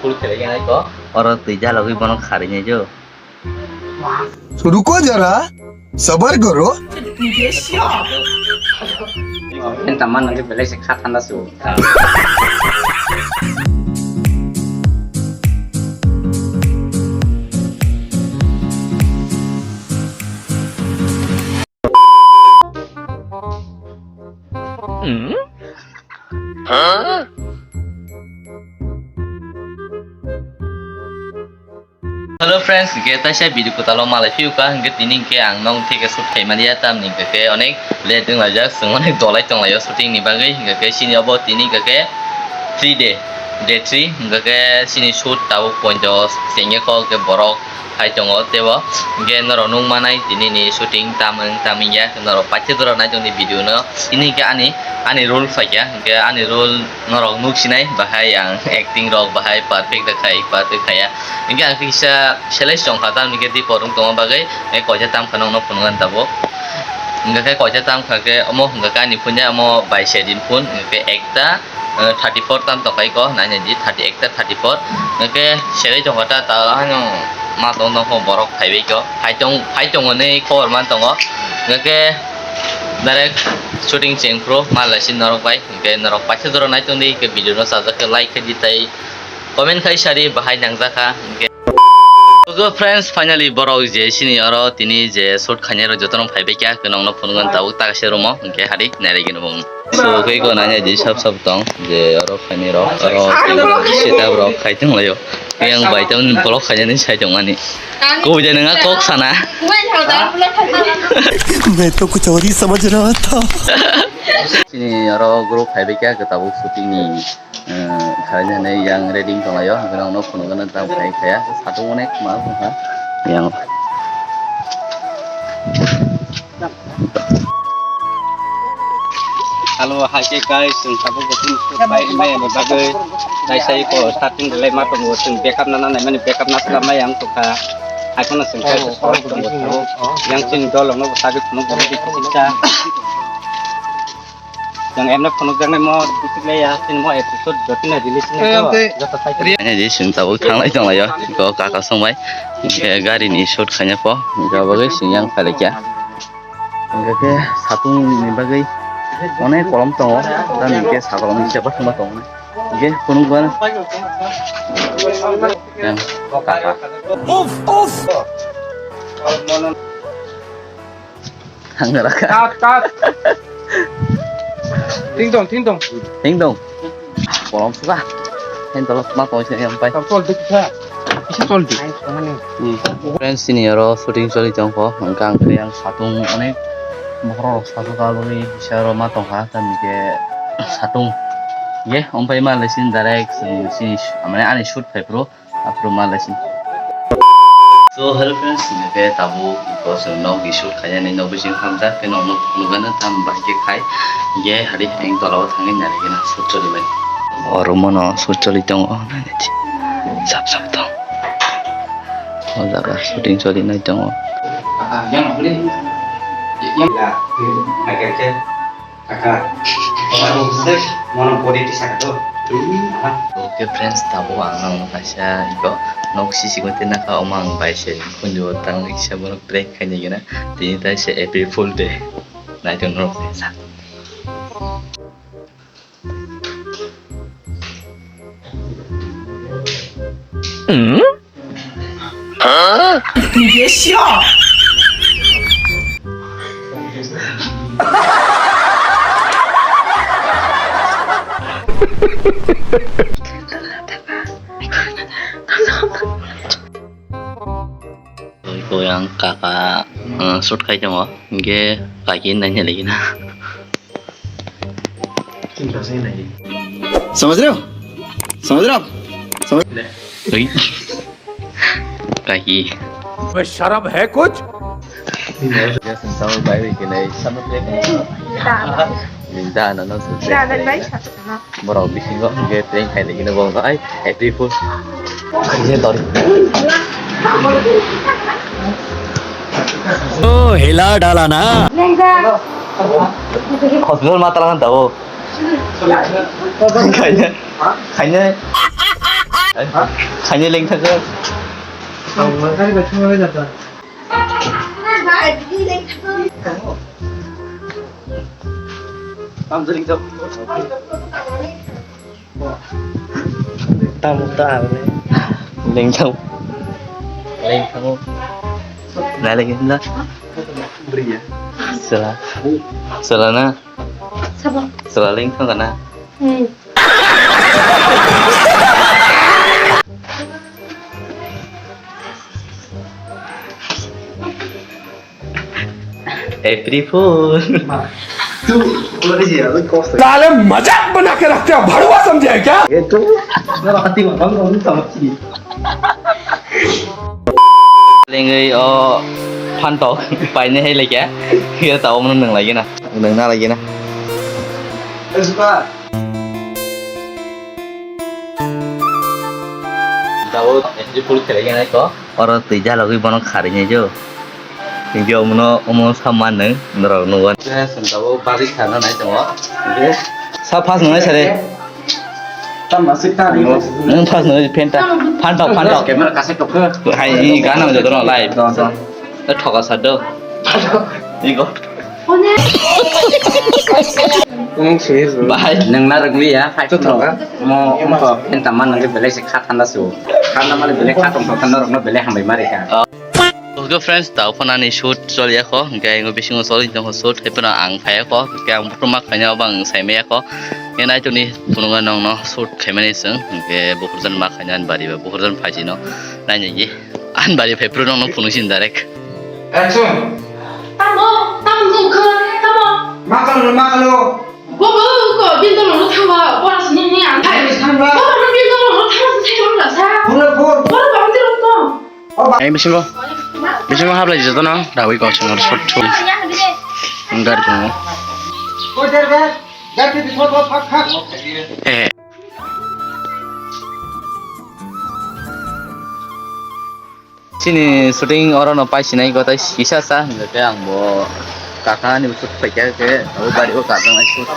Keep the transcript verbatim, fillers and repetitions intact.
Full khelai nai ko. Oro twi jalogwi bono kharinai jo. रुको जरा, सबर करो। Enta man nang belai se kha thanda su. Hello friends, hingke taisa video kwtalo malai phiuka, hingke tini hingke ang nong theke shoot khaimani ya, tamni hingke onek late wnglaijak, chwng onek dolai tonglaio shooting ni bagwi, hingke chini obo tini hingke three day, day three, hingke chini shoot tabuk ponjo chengye kho, hingke borok hai tongo tebo, hingke norok nukmanai tini ni shooting tamung tamung ya, norok paithe dora nai tongni video no, tini hingke ani, ani role phaikya, hingke ani role norok nuksinai bahai ang acting rok bahai perfect da khai, perfect khaya. Hingke ang kisa selai chongkha tamni hingke di porong tongma bagwi, eh, koisa tamkha nokno phunukna tabuk. Hingke khe koisa tamkha khe omo hingke ani phunai omo baisa din phun, hingke ekta, eh, thirty four tam tongkhai ko, naina di thirty ekta thirty four. Hingke selai chongkha ta, ta haino ma tong tong kho borok phaibai ko. Phai tong, phai tongo nei khobor man tongo. Hingke direct shooting cheng pro, ma laisi norok bai. Hingke norok paisa jora nai tongdi, hingke video no sajak khe like khe di tai comment khai sari bahai nangjakha. Hingke so friends, finally borok je sini oro tini je shoot khainai rok jotono phaibai kha, hingke nongno phunukgwi tabuk takse room o, hingke hari nairigwino bo. So khe ko nanya di sab sab tong je oro khainai rok, oro setup rok khai tonglaio. Yang bai tam vlog khainani sai tongmani. Kubui de nwnga kok sana. मैं तो कुछ और ही समझ रहा था। Sini oro group phaibai kha, tabuk shooting ni, eh, khainani yang ready tonglaio, hwnkheno phunukgwi tam khai khaya, satung onek ma wngkha yang. Hello, hai khe guys, chwng tabuk bo chini shoot bai maya ni bagwi taisa iko starting belai ma tongo, chwng backup nana naimani backup na sla maya wng tongkha. Hai phano chwng kaisa soi tongo tabuk. Yang chini dol rokno bo sagwi phunuk bo ready khe siksa. Yang emno phunuk jaknai mo bitik leya, chini mo episode jotino release ni joto sai. Ani di chwng tabuk thanglai tonglaio, iko kaka songbai. Hingke gari ni shoot khaina po, hingke bagwi chwng yang phailaikha. Hingke khe satung ni bagwi onek kolom tongo, tamni hingke sakolom ni seba thuma tongo. Hingke phunuk gana. Yang kaka. Uff, uff. Thang raka. Cut, cut. Ting tong, ting tong. Ting tong. Kolom suka. Hen tolo ma tong sini yang pai. Tol dik kha. Bisa tol dik. Friends, sini oro shooting choli tong kho. Hingke ang khe yang satung onek bokhorok rok satung ka bagwi bisa oro ma tong kha. Tamni khe satung. Ye, ompai ma lesin direct sini, sini, mane ani shoot phai pro. Aphuru ma lesin. So, hello friends, hingke tabuk iko chwng nok ni shoot khainani nok bising hamjak, tei nok no phunukgano tam bahai khe khai. Hingke hari ang tola o thangwi nari gana shoot choli mani. O room o no shoot choli tongo, naina di. Sap sap tong. O jaga shooting choli nai tongo. Yang, yang, yang. Kaka. Mono body tisaka to. Oke friends, tabuk ang nang kaisa iko nok sisi ko tinaka omang bai se kunju tang isa bono prank khaini gina. Tini tai se April Fool day. Nai tong nok sa. Iko yang kaka, eh, shoot khai tongo, hingke kaki nanya lagi na. समझ रहे हो? समझ रहे हो आप? समझ Ui. Kaki. मैं शर्म है कुछ? Borok bisingo hingke prank khailai gino bo ai April Fool. Khaina tori. Oh, hila dala na. Hospital ma talang tabo. Khaina, khaina. Khaini lengthangkhe. Tamo ta. Lengthang. Lengthang. Nai lagi na. Sela. Sela na. Sela lengthang na. April Fool. तू बोल रही है, अभी कौन सा? साले मजाक बना के रखते हो, भड़ुआ समझे है क्या? ये तू, मैं बात ही बता रहा हूँ, समझ नहीं। Lengwi o phantok paine hai lekya. Khe ta omno nang lagi na. Nang na lagi na. Ezba. Tabo April Fool khelai gana ko. Oro twi jalogwi bono kharwi nai jo. Hinkhe omono, omo samma nwng norok nugo. Yes, tabo bari khana nai tongo. Yes. Sa phas nungnai sare. Tam masik ta ni. Nwng phas nungnai penta. Phantok, phantok. Camera kasai tokho. Hai, ni gana joto no live. Thoka sado. Iko. Bahai. Nang narang liya, hai. Mo, mo, penta man nang belai se kha thanda su. Khanda male belai kha tong thanda rok no belai hambai mari ka. Okay friends, tao phano ani shoot choli ya kho, hingke ang bisingo choli tong kho shoot, hai phano ang phai ya kho, hingke ang buphuru ma khaina bang sai maya kho. Nge nai tuni phunukgo nongno shoot khaimani chwng, hingke buphuru jan ma khaina ani bari ba, buphuru jan phai sino. Nai nai ye. An bari phai phuru nongno phunuk sin direct. Action. Tamo, tamo nung khe, tamo. Makalo, makalo. Bobo ko bindolo no thawa, bora sini ni ang. Hai, sangba. Bobo no bindolo no thawa, sai ro la sa. Pura, pura. Bora ba bindolo no. Ai bisingo. Bisingo hablai joto no, dawi ko singor sot thu. Ngar ko. Ko der ber. Dar ke bismo to phak phak. Eh. Chini shooting oro no paisinai gotei kisa sa, hingke ang bo kaka ni shoot paikha khe, abo bari o kajang ai shoot.